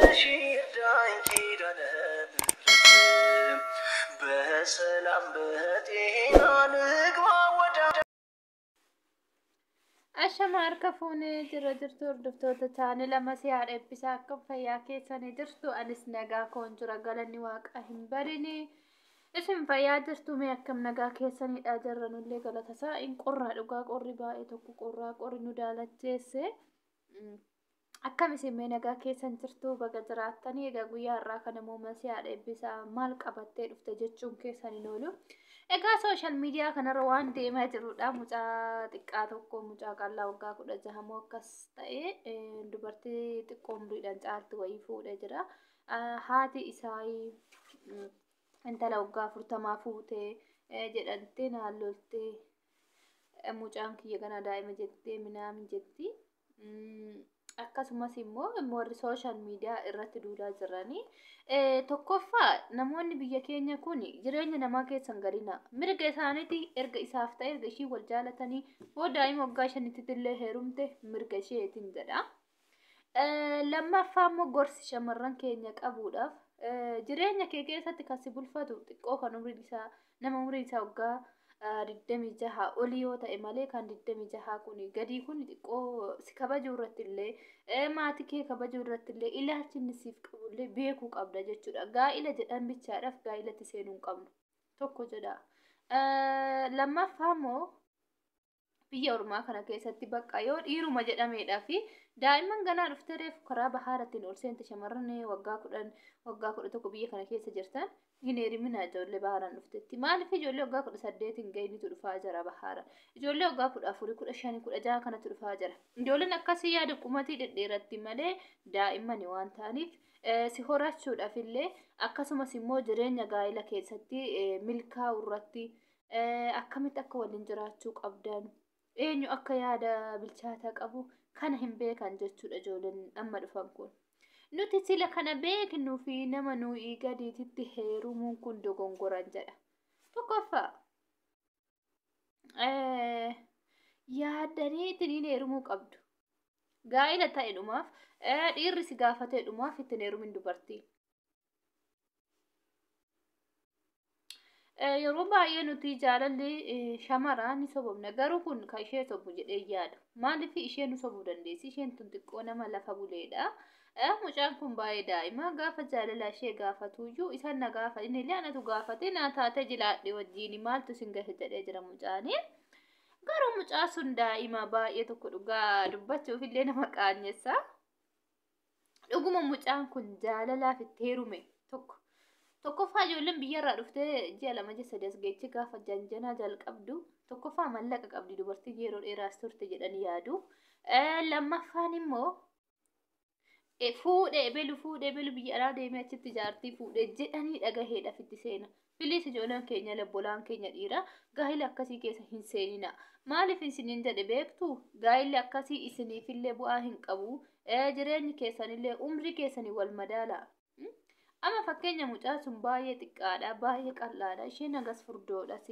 ይርዳኝ ኪዳነ ምህረት በሰላም በጤና ልግባ ወደ Ashama harka fuunee jira jirtu hordoftoota chaanala Masiyaa Eebbisaa, akkam fayyaa keessanii jirtu? Anis nagaa koon jira, galanni waaqa hin badini. Isin fayyaa jirtu? Mee akkam nagaa keessanidha? Jirranullee galata isaa hin qorraa, dhugaa qorri baay'ee tokko qorraa, qorri nu daalacheesse. Akkam isin mee nagaa keessan jirtu? Baga jiraattanii. Egaa guyyaa har'aa kana immoo Masiyaa Eebbisaa maal qabattee dhufte jechuun keessan hin oolu. Egaa social media kanarra waan deemaa jirudha. Mucaa xiqqaa tokko, mucaa qal'aa waggaa 16 moo akkas ta'e, dubartii xiqqoo umriidhaan caaltu wayii fuudhee jira. Haati isaa intala waggaa 40 fuutee jedhamtee naan loltee, mucaan kiyya kana daa'ima jettee minaamin jetti. Akkasumas immoo warri social media irratti duulaa jiranii. Tokkoffaa, namoonni biyya keenya kun jireenya namaa keessan galina. Mirga isaaniiti, erga isaaf ta'e, erga ishii wal jaalatanii hoo daa'ima waggaa 5tti illee heerumte mirga isheetiin jedha. Lammaffaa immoo gorsi shamarran keenya qabuudhaaf, jireenya kee keessatti kan si bulfatu xiqqoo kan umriin isaa, nama umriin isaa waggaa 26 olii yoo ta'e malee, kan 26 kun gadii kun xiqqoo si kabajuu irratti illee, maatii kee kabajuu irratti illee, ilaalchi inni siif qabullee beekuu qabda jechuudha. Gaa'ila jedhan bichaadhaaf gaa'ilatti seenuu hin qabnu. Tokko jedha. Lammaffaa immoo biyya ormaa kana keessatti bakka yoo dhiiruma jedhameedhaa fi daa'imman ganaa dhuftee reefu karaa bahaarattiin ol seente, shamarran waggaa 10, waggaa 11 biyya kana keessa jirtan hin heeruminaa ijoollee bahaaraan dhuftetti. Maaliif? Ijoollee waggaa 18 hin gahinitu dhufaa jira bahaara. Ijoollee waggaa 14, 15, 16 kanatu dhufaa jira. Ijoolleen akkasii yaada qumatii dhedheeratti malee daa'immani waan ta'aniif si horachuudhaaf illee, akkasumas immoo jireenya gaa'ela keessatti milkaa'uu irratti, akkamitti akka waliin jiraachuu qabdan, eenyu akka yaada bilchaataa qabu kana hin beekan jechuudha ijoolleen amma dhufan kun. Nuti sila kana beeknuu fi nama nuyi gadiititti heerumuun kun dogongoran jedha. Tokkoffaa, yaaddanii ittiin heerumuu qabdu. Gaa'ila ta'e dhumaaf, dhiirri si gaafatee dhumaaf ittiin heerumin dubartii. Yeroo baay'ee nuti jaalalli shamaraa ni sobomna, garuu kun kan ishee sobu jedhee yaadu. Maaliif ishee nu sobuu dandeessi? Isheen tun xiqqoo nama lafa buleedha. Mucaan kun baay'ee daa'ima, gaafa jaalala ishee gaafatuyyuu isan na gaafa, inni illee anatu gaafate, naa taatee jilaadhe wajjiin maaltu isin gahe jedhee jira mucaani. Garuu mucaa sun daa'ima baay'ee tokko, dhugaa dubbachuuf illee nama qaanyessa. Dhuguma mucaan kun jaalalaaf itti heerume tokko. Tokkoffaa, ijoolleen biyyarraa dhuftee ji'a 2, ji'a 3 as geechi gaafa janjanaa jalqabdu, tokkoffaa mallaqa qabdi dubartii yeroo dheeraas turte jedhanii yaadu. Lammaffaan immoo fuudhee ebelu, fuudhee ebelu, biyya alaa deemee achitti jaartii fuudhee jedhanii dhagaheedhaaf itti seena. Please, ijoolleen keenya, lebbolaan keenya dhiira, gaa'ila akkasii keessa hin seenina. Maaliif isiniin jedhe beektu? Gaa'illi akkasii isiniifillee bu'aa hin qabu. Jireenyi keessanillee umrii keessanii wal madaala. Amma fakkeenya mucaa sun baay'ee xiqqaadha, baay'ee qal'aadha, isheen hagas furdoodhas.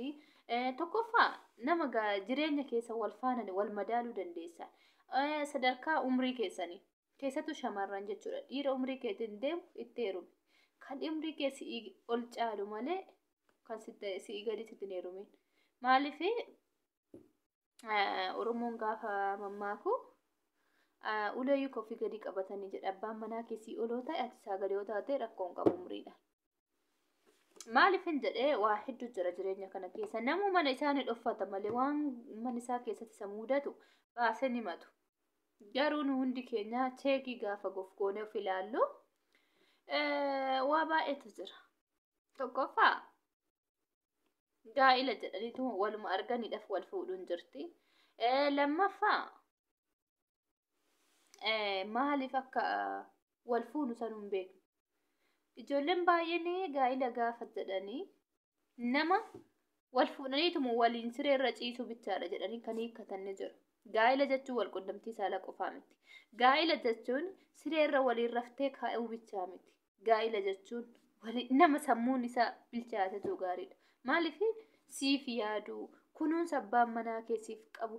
Tokkoffaa, nama jireenya keessa wal faana wal madaaluu dandeessa. Sadarkaa umrii keessanii keessattuu shamarran jechuudha. Dhiira umrii keetiin deemu itti heerumi. Kan umrii kee si'ii ol caalu malee kan si'ii gaditti hin heerumin. Maaliif? Oromoon gaafa mammaaku ulee yuka ofii gadi qabatanii jedha. Abbaan manaa kee sii oloo ta'e, ati isaa gadi yoo taate rakkoon qabu umriidha. Maaliif hin jedhee, waa hedduu jira jireenya kana keessa. Namuu mana isaa ni dhoffata malee waan mana isaa keessatti isa mudatu baasee ni himatu. Garuu nu hundi keenya check gaafa gofgoonee of ilaallu waa baay'eetu jira. Tokkoffaa, gaa'ila jedhaniitu waluma arganiidhaaf wal fuudhuun jirti. Lammaffaa, maaliif akka wal fuunu sanuu hin beeknu. Ijoolleen baay'een gaa'ila gaafa jedhanii nama wal fuudhaniituma waliin sireerra ciisuu bichaadha jedhanii kan hiikkatan ni jiru. Gaa'ila jechuun wal qunnamtii saalaa qofaa miti. Gaa'ila jechuun sireerra waliin raftee kaa'uu bichaa miti. Gaa'ila jechuun nama sammuun isaa bilchaatetu gaariidha. Maaliif? Siif yaaduu, kunuunsa abbaan manaa kee siif qabu,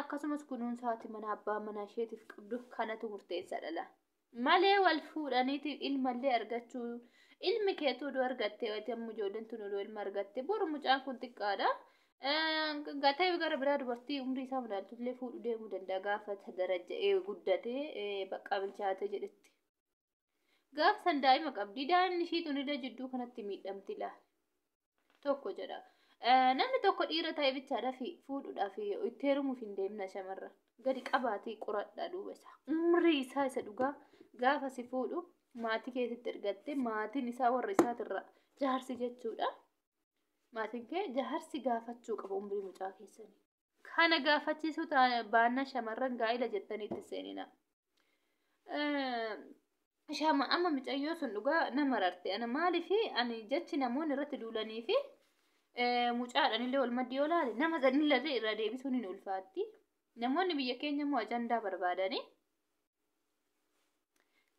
akkasumas kunuunsa haati manaa abbaa manaa isheetiif qabdu kanatu murteessaadha. Malee wal fuudhaniiti ilmallee argachuu, ilmi keetuu odoo argatte, ati amma ijoolleen tun odoo ilma argatte, boru mucaan kun xiqqaadha. Gatee gara biraa dubartii umrii isaa madaaltullee fuudhuu deemuu danda'a gaafa darajja'ee guddatee bakka bilchaatee jedhetti. Gaafa san daa'ima qabdi, daa'imni ishii tunillee jidduu kanatti miidhamti laal. Tokko jedha. Namni tokko dhiira ta'e bichaadhaaf fuudhuudhaaf itti heerumuuf hin deemna shamarran. Gadi qabaatii qoradhaa duuba isaa. Umrii isaa isa dhugaa gaafa si fuudhu maatii keessatti ergatte, maatiin isaa warra isaatirra jaarsi jechuudha. Maatiin kee jaarsi gaafachuu qaba umrii mucaa keessanii. Kana gaafachiisuu baannaa shamarran gaa'ila jettanii itti seenina. Shama amma mucayyoo sun dhugaa nama rarte. Ana maaliif ani jechi namoonni irratti duulanii fi mucaadhaan illee wal maddii yoo laale nama sanillee irra deebisuun hin ulfaatti. Namoonni biyya keenya immoo ajandaa barbaadanii.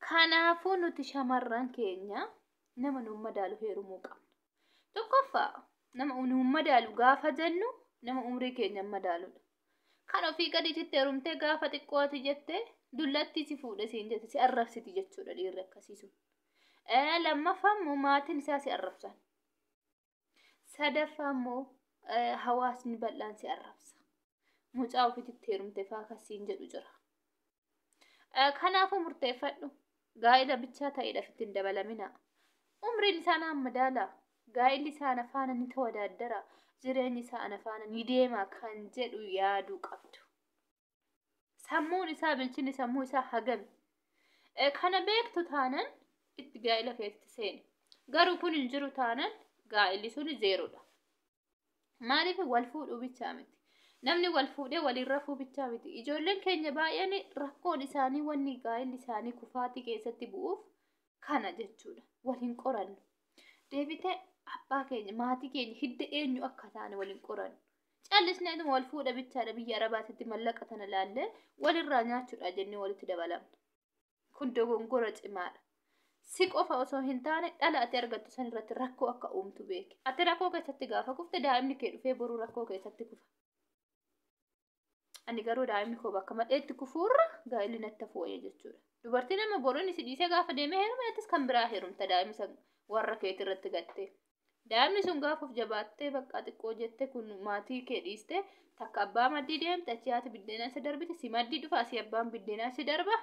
Kanaafuu nuti shamarran keenya nama nuun madaalu heerumuu qabna. Tokkoffaa, nama nuun madaalu gaafa jennu nama umrii keenya madaaludha. Kan ofii gadiitti heerumtee gaafa xiqqooti jettee dullatti si fuudhe siin jette, si arrabsiti jechuudha dhiirri akkasii sun. Lammaffaa immoo maatiin isaa si arrabsan. Sadaffaa immoo hawaasni bal'aan si arrabsa. Mucaa ofiitti heerumte fa'aa akkasiin jedhu jira. Kanaafuu murteeffadhu. Gaa'ila bichaa ta'eedhaaf ittiin dabalamina. Umriin isaa naan madaala. Gaa'illi isaa ana faana ni tawadaaddara. Jireenyi isaa ana faana ni deema kan jedhu yaaduu qabdu. Sammuun isaa, bilchinni sammuu isaa hagami. Kana beektu taanan itti gaa'ila keessatti seeni. Garuu kun hin jiru taanan gaa'illi suni zeeroodha. Maaliif wal fuudhuu bichaa miti. Namni wal fuudhee waliin rafuu bichaa miti. Ijoolleen keenya baay'een rakkoon isaanii wanni gaa'illi isaanii kufaatii keessatti bu'uuf kana jechuudha. Wal hin qorannu. Deebitee abbaa keenya, maatii keenya, hidda eenyu akka taane wal hin qorannu. Callisneetuma wal fuudha bichaadha, biyya Arabaatitti mallaqa tana laallee walirraa nyaachuudha jennee walitti dabalamna. Kun dogongora cimaadha. Si qofa osoo hin taane dhala ati argattu san irratti rakkoo akka uumtu beeki. Ati rakkoo keessatti gaafa kufte daa'imni kee dhufee boruu rakkoo keessatti kufa. Ani garuu daa'imni koo bakka madheetti kufuurra gaa'illi natti hafu wayya jechuudha. Dubartiin amma boruun si dhiisee gaafa deemee heerume atis kan biraa heerumta, daa'imni san warra keetii irratti gattee. Daa'imni sun gaafa of jabaattee bakka xiqqoo jette kun maatii kee dhiiste takka abbaa maddii deemte, achi haati biddeenaa isa darbite, si maddii dhufa, asii abbaan biddeenaa si darba.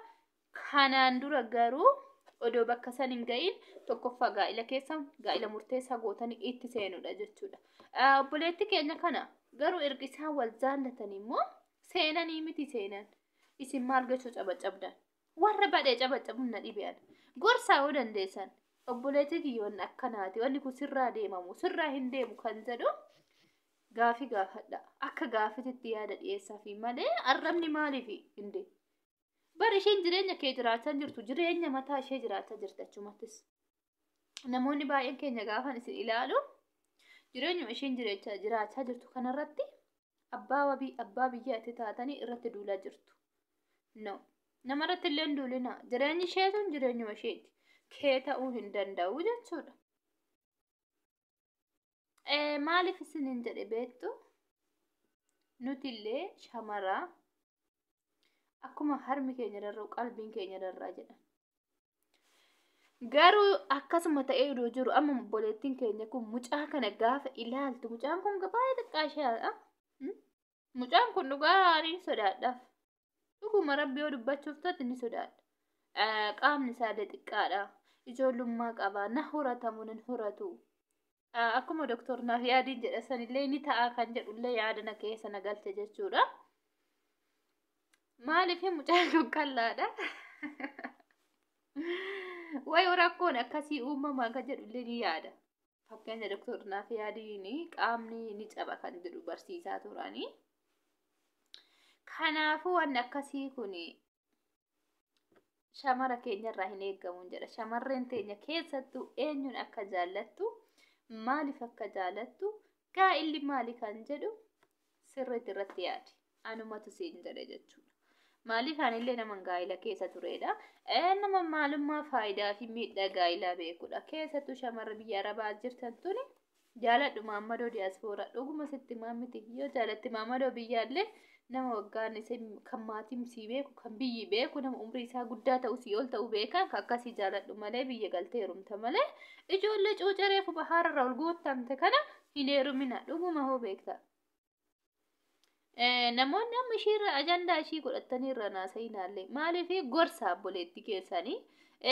Kanaan dura garuu odoo bakka san hin ga'iin tokkoffaa gaa'ila keessa gaa'ila murteessaa gootanii itti seenudha jechuudha. Obboleetti keenya kana garuu erga isaan wal jaallatan immoo seenanii miti seenan. Isin maal gochuu cabacabdan? Warra badhee cabacabuun na dhibean. Gorsaa yoo dandeessan, obboleettii kiyyoon akkanaati, wanni kun sirraa deemamu sirraa hin deemu kan jedhu gaafii gaafadha. Akka gaafititti yaada dhiyeessaa fi malee arrabni maaliif hin deemu? Bari isheen jireenya kee jiraachaa jirtu, jireenya mataa ishee jiraachaa jirti achumattis. Namoonni baay'een keenya gaafan isin ilaalu jireenyuma isheen jiraachaa jirtu kanarratti abbaa wabii abbaa biyyaa itti taatanii irratti duulaa jirtu. No. Namarratti illee hin duulina. Jireenyi ishee sun jireenyuma isheeti. Kee ta'uu hin danda'u jechuudha. Maaliif isiniin jedhe beektu? Nuti illee shamaraa akkuma harmi keenya rarra'u qalbiin keenya rarra'a jedhan. Garuu akkasuma ta'ee odoo jiru amma obboleettiin keenya kun mucaa kana gaafa ilaaltu, mucaan kun baay'ee xiqqaa isheedha. Mucaan kun dhugaa ni sodaadhaaf. Dhuguma rabbi yoo dubbachuuf taate ni sodaadha. Qaamni isaallee xiqqaadha. Ijoollummaa qaba. Na horatamu nan horatu. Akkuma Doktor Naaf yaadiin jedha sanillee ni ta'a kan jedhullee yaada na keessa na galche jechuudha. Maaliif mucaan kun qallaadha? Wayi rakkoon akkasii uumamaa kan jedhullee ni yaada. Fakkeenya Doktor Naaf yaadiin qaamni ni caba kan jedhu barsiisaa turanii. Kanaafuu wanni akkasii kun shamara keenyarraa hin eeggamu jedha. Shamarreen teenya keessattuu eenyuun akka jaallattu, maaliif akka jaallattu, gaa'illi maali kan jedhu sirriitti irratti yaadi. Anumatu siin jedhe jechuudha. Maaliif anillee nama gaa'ila keessa turedha. Nama maalummaa faayidaa fi miidhaa gaa'ilaa beekudha. Keessattuu shamarri biyya Arabaa jirtan tuni jaaladhu maammadoo diyaaspooraa, dhuguma sitti maamiti yoo jaalatti maammadoo biyyaallee Nama waggaan isa kan maatiin sii beeku, kan biyyi beeku, nama umrii isaa guddaa ta'u sii ol ta'u beekan kan akkasii jaaladhu malee biyya galtee heerumta malee ijoollee cuucaree fuba haararra ol guuttamte kana hin heerumina dhuguma hoo beekta. Namoonni amma ishiirra ajandaa ishii godhatanii irra naasayinaallee maaliif gorsa obboleettii keessanii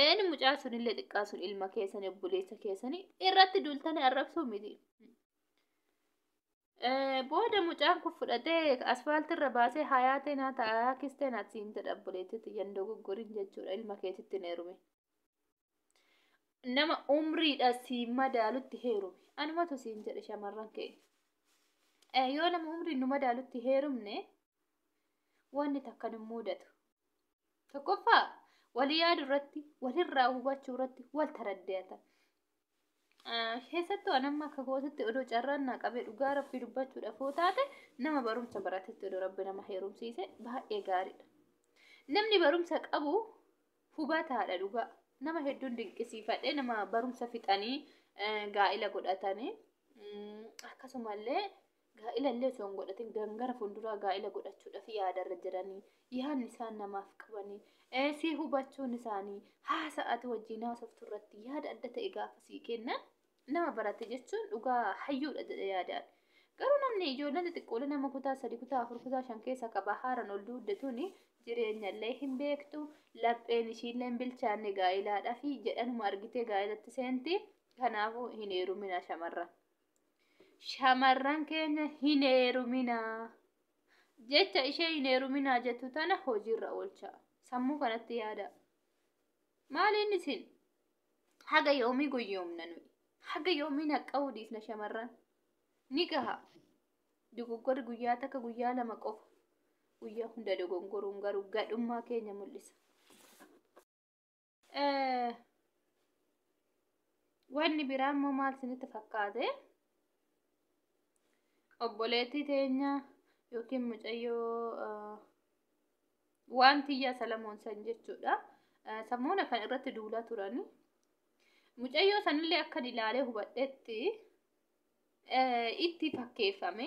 inni mucaa sunillee xiqqaa sun ilma keessanii obboleessa keessanii irratti duultanii arrabsuu miti. Booda mucaan kun fudhatee asfaaltirra baasee hayaatee naa ta'a kistee naa siin jedha obboleettitti yan dogoggorin jechuudha ilma keetitti hin heerume. Nama umriidha siin madaalutti heerume. Anumatu siin jedhe shamarran kee. Yoo nama umriin nu madaalutti heerumne wanni takka nu mudatu. Tokkoffaa walii yaadu irratti walirraa hubachuu irratti wal taraddeeta. Keessattuu an amma akka kootitti odoo carraan naa qabee dhugaa rabbii dubbachuudhaaf yoo taate nama barumsa baratetti odoo rabbi nama heerumsiise baay'ee gaariidha. Namni barumsa qabu hubataadha dhugaa. Nama hedduun dinqisiifadhee nama barumsa fixanii gaa'ila godhatanii akkasumallee gaa'ila illee osoo hin godhatin gangara fuulduraa gaa'ila godhachuudhaaf yaadarra jiranii yaadni isaan namaaf qabanii si hubachuun isaanii haasa'atu wajjin haasoftu irratti yaada adda ta'e gaafa sii kennan nama barate jechuun dhugaa hayyuudha jedhe yaadaan. Garuu namni ijoolleen xixiqqoolee nama kutaa 3 kutaa 4 kutaa 5 keessa qaba haaran ol duudde jireenya illee hin beektu lapheen ishiillee hin bilchaanne gaa'ilaadhaa fi jedhanuma argitee gaa'ilatti seenti. Kanaafuu hin heerumina shamarran. Shamarran keenya hin heerumina. Jecha ishee hin heeruminaa jettu tana hojiirra oolcha. Sammuu kanatti yaada. Maaliin isin haga yoomii guyyoomna nuyi? Haga yoomii naqqa'uu dhiisna shamarran? Ni gaha. Dogoggorri guyyaa takka guyyaa lama qofa. Guyyaa hunda dogoggoruun garuu gadhummaa keenya mul'isa. Wanni biraa immoo maal isinitti fakkaate? Obboleettii teenya yookiin mucayyoo waan tiyyaa Salamoon san jechuudha. Sammuuna kan irratti duulaa turani. Mucayyoo sanillee akka ilaalee hubadhetti itti fakkeeffame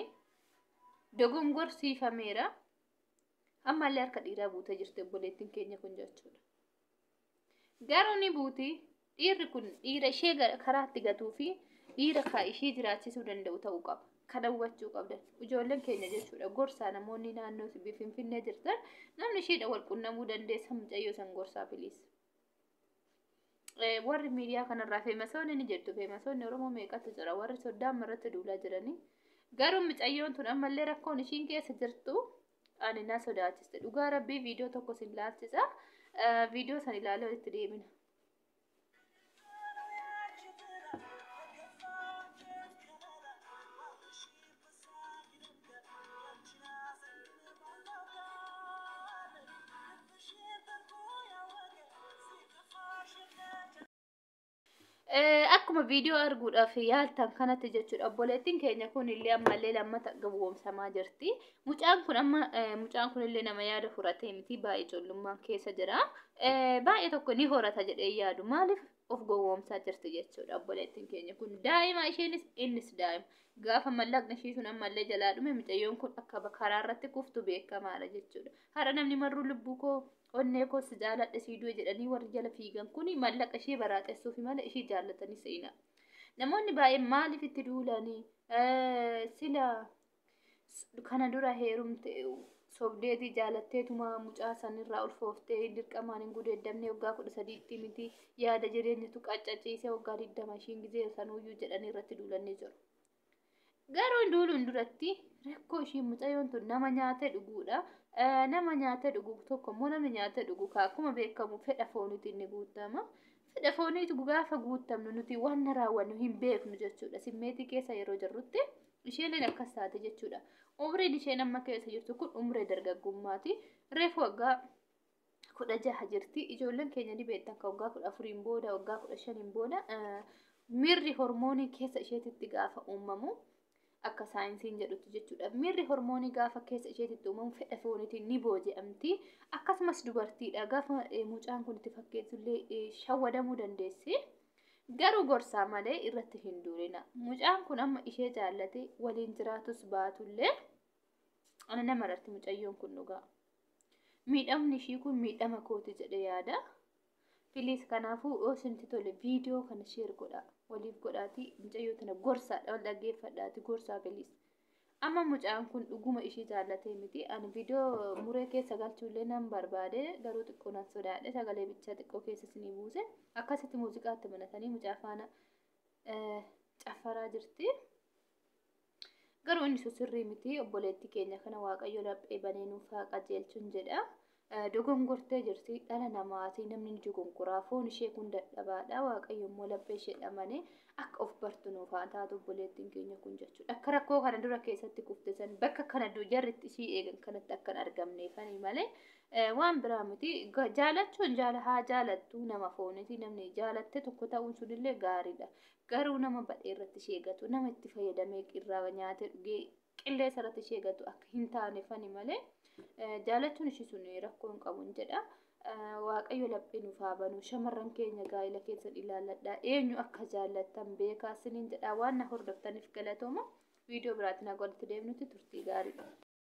dogongorsiifameera. Ammallee harka dhiiraa buutee jirti obboleettiin keenya kun jechuudha. Garuu ni buuti dhiirri kun dhiira ishee karaatti gatuu fi dhiira ishee jiraachisuu danda'u ta'uu qaba. Kana hubachuu qabdan ijoolleen keenya jechuudha. Gorsaa namoonni naannoo Finfinnee jirtan namni isheedha wal qunnamuu dandeessa mucayyoo san gorsaa piliis. Warri miidiyaa kanarraa feemasoonni ni jirtu. Feemasoonni Oromoo meeqatu jira? Warri soddaan irratti duulaa jiranii. Garuu mucayyoon tun ammallee rakkoon ishiin keessa jirtu ani na sodaachiste. Dhugaa rabbii viidiyoo tokko sin laalchisa. Viidiyoo san ilaalee walitti deemina. Akkuma viidiyoo arguudhaaf yaaltan kanatti jechuudha. Obboleettiin keenya kun illee ammallee lammata gowwoomsamaa jirti. Mucaan kun amma mucaan kun illee nama yaada horatee miti baay'ee ijoollummaan keessa jira. Baay'ee tokko ni horata jedhee yaadu. Maaliif of gowwoomsaa jirti jechuudha obboleettiin keenya kun. Daa'ima isheenis innis daa'ima. Gaafa mallaqni ishii sun ammallee jalaa dhume mucayyoon kun akka karaa irratti kuftu beekamaadha jechuudha. Har'a namni marruu lubbuu koo onnee koo si jaaladhe sii du'e jedhanii warri jala fiigan kun mallaqa ishee baraaxessuufi malee ishee jaallatanii seenaa. Namoonni baay'een maaliif itti duulanii sila kana dura heerumte sobdeetii jaalatteetuma mucaa sanirraa ulfooftee dirqamaan hin gudeeddamne waggaa 13tti miti yaada jireenyatu qaccaciisee waggaa 20 ishiin gizee sanuyyuu jedhanii irratti duulanii jiru. Garuu duuluun duratti rakkoo ishii mucayyoon tun nama nyaatee dhuguudha. Nama nyaatee dhugu tokko immoo namni nyaatee dhugu akkuma beekamu fedha fooniitiin ni guutama. Fedha fooniitu gaafa guutamnu nuti waan raawwannu hin beeknu jechuudha. Simmeetii keessa yeroo jirrutti isheen akkas taate jechuudha. Umriin isheen amma keessa jirtu kun umrii dargaggummaati. Reefu waggaa 16 jirti. Ijoolleen keenya ni beektan kan waggaa 14 booda waggaa 15 booda miirri hormoonii keessa isheetitti gaafa uumamu. Akka saayinsiin jedhutti jechuudha. Miirri hormoonii gaafa keessa isheetitti uumamu fedha fooniitiin ni booji'amti. Akkasumas dubartiidha. Gaafa mucaan kun itti fakkeessullee shawwadamuu dandeessi. Garuu gorsaa malee irratti hin duulina. Mucaan kun amma ishee jaallate waliin jiraatus baatullee Ana nama irratti mucayyoon kun dhugaa. Miidhamni ishii kun miidhama kooti jedhe yaada. Please, kanaafuu yoo isinitti tole viidiyoo kana share godhaa. Waliif godhaatii mucayyoo tana gorsaadha, wal dhaggeeffadhaati gorsaa, please. Amma mucaan kun dhuguma ishii jaallatee miti. Ani viidiyoo muree keessa galchuullee nan barbaade, garuu xiqqoo nan sodaadhe, sagalee bichaa xiqqoo keessa isinii buuse. Akkasitti muuziqaatti banatanii mucaa faana caffaraa jirti. Garuu inni sun sirrii miti. Obboleettii keenya kana Waaqayyo laphee banee nuuf haa qajeelchuun jedha. Dogongortee jirti. Dhala namaati. Namni ni dogongoraa. Foon ishee kun dadhabaadha. Waaqayyo immoo laphee ishee dhamane akka of bartu nuuf haa taatu obboleettiin keenya kun jechuudha. Akka rakkoo kana dura keessatti kufte san bakka kana jarri itti ishii eegan kanatti akka hin argamneefani malee waan biraa miti. Jaalachuun jaala haa jaalattu, nama fooniti, namni jaalatte tokko ta'uun sunillee gaariidha. Garuu nama badhee irratti ishee gatu, nama itti fayyadamee irraa nyaatee dhugee qilleensa irratti ishee gatu akka hin taaneefani malee jaalachuun ishii sun rakkoo hin qabu jedha. Waaqayyo laphee nuuf haa banu. Shamarran keenya, gaa'ela keessan ilaalladha. Eenyu akka jaallattan beekaa siniin jedha. Waan na hordoftaniif galatooma. Viidiyoo biraatiin haga walitti deemnutti turtii gaarii.